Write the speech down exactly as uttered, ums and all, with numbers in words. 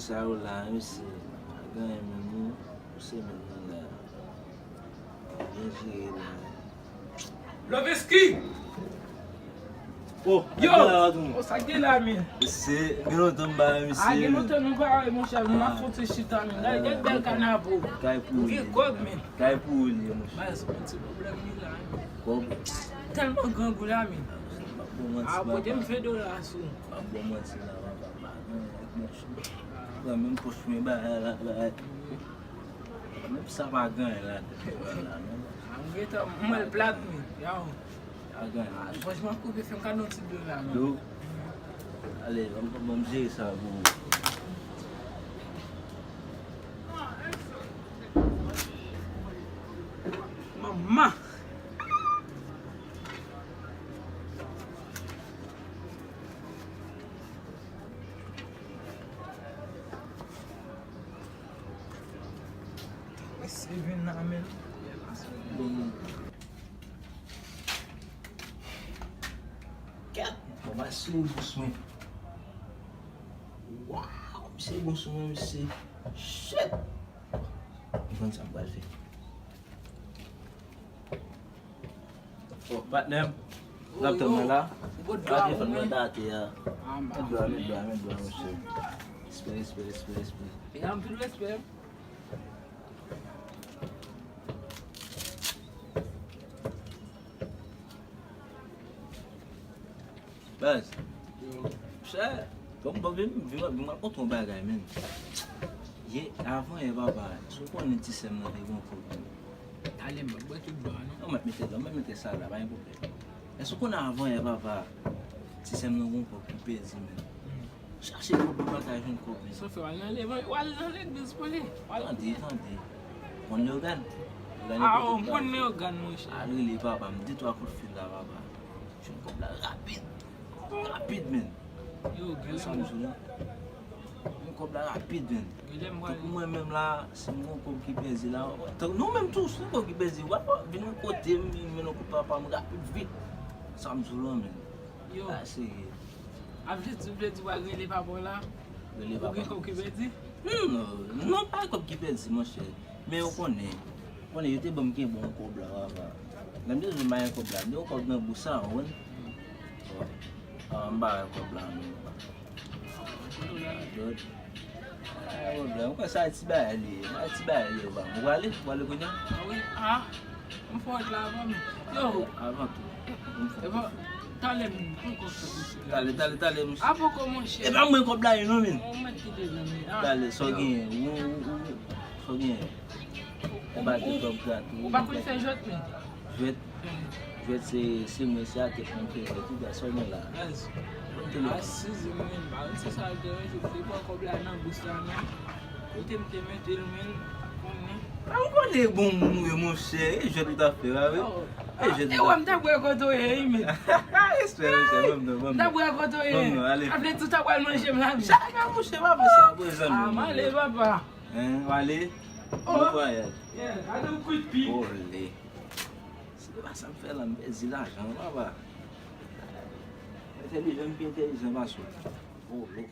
Sa yo la, mesye, pa gen anyen menm non. Pou semèn nan la. Byen jere la. Loveski! Oh, yo! Oh, sa gen la, men? Mesye, gen lontan m pa wè misye. Ah, gen lontan nou pa wè, monchè, m ap fouti chita, men. Gade, gade bèl kanavo. Kay pou li. Gen kòb, men. Kay pou li, monchè. Baz, yon ti pwoblèm li la, men. Kòb. Tèlman grangou la, men. Ah, pote m ven dola sou. M ap bon manti la, papa. Pran menm pòch mwen ba la, la. Menm sa pa gen la, la, non. M gentan, m wè l plat, men. Yow. Pa gen anyen. Franchman, koupe fè m ka nan ti dlo la, men. Dlo? Ale, ban m, ban m jere sa pou ou. Manman! Mesye vin la, men. Kèt, bon, ba sou bous mwen. Waw, misye bon sou mwen, misye. Shit! M konn sa m pral fè. Oh, patnè m. Laptop mwen la. Gade telefòn mwen ta atè a. Met dlo a, met dlo a, met dlo a, mesye. Respè, respè, respè, respè. Li gen anpil respè. Baz. Yo. Chè, bon, bon, vin, vin, vin rakonte yon bagay, men. Yè, avan yè, papa, si w konnen ti sè m nan te gen yon kòb, men. Talè m ap bwè tout dlo a, non? Non, m ap mete dlo, m ap mete sa la, pa gen pwoblèm. Èske w konnen avan yè, papa, ti sè m nan gen yon kòb ki pèdi, men? Hmm. Chache kòb li pa ka jwenn kòb, men. Sa w fè, w al nan levanjil, w al nan legliz pou li. W al... Tande, tande. Konn Leogàn? Ah, oh, m konn Leogàn, monchè. Al rele papa m, de twa kout fil la, papa. Jwenn kòb la rapid. Rapid, men. Yo, genlè m... Sa m di w la. Jwenn kòb la rapid, men. Genlè m... Tankou mwen menm la, si m gen yon kòb ki pèdi la, tankou nou menm tou, si yon kòb ki pèdi, w ap vin yon kote m, vin mennen yon kout papa m rapid, vit. Sa m di w la, men. Yo. Sa serye. A vle di, vle di w al rele papa w la? Rele papa m. Ou gen kòb ki pèdi? Hmm, non, non, pa kòb ki pèdi, monchè. Men yo konnen. Konnen yo te ban m kenbe yon kòb la, papa. Lè m te di w m pa gen kòb la, m te yon kòb nan bous la, ou konprann? Bon. Ah, m pa wè kòb la, men. Dòt. Pa gen pwoblèm. Ou kwè sa ti bagay li ye? Sa ti bagay li ye, papa. Ou prale? Ou prale kounye a? Ah wi, ah. M fè w la avan, men. Yo. Avan tou. M fè w. Talè, men. Poko fè misye la. Talè, talè, talè, misye. A poko, monchè. E pa mwen kòb la ye non, men. Ou mèt kite zanmi. Ah, talè, sa w genyen? Ou, ou, ou, sa w genyen? E pa de kòb gratis. Ou pa konn fè jwèt, men? Jwèt? Jwèt se, se mwen, se atè pou m fè jwèt, ou gade sa w gen la. Baz. Asize m, men, pa konn se sa l te mete, m te pran kòb la nan bous la, men. Kote m te mete l, men, m pa konnen. A, ou konnen bon moun ou ye, monchè. E jwèt ou t ap fè, pa vre? Oh. E jwèt ou t ap fè. E wè, m t ap wè kote w ye, wi, men. Respè, monchè, ban m non, ban m non. M t ap wè kote w ye. Ban m non, ale. Sa vle di w t ap pral manje m la, men. Chak a mouche, pa fè sa, prezan. Ah, m ale, papa. Hein, w ale? Oh. Bon vwayaj. Yeah, gade yon kout pi. Vole. Se pa sa m fè la, m pèdi lajan, papa. Entèlijan, m pi entèlijan pase w. Vole.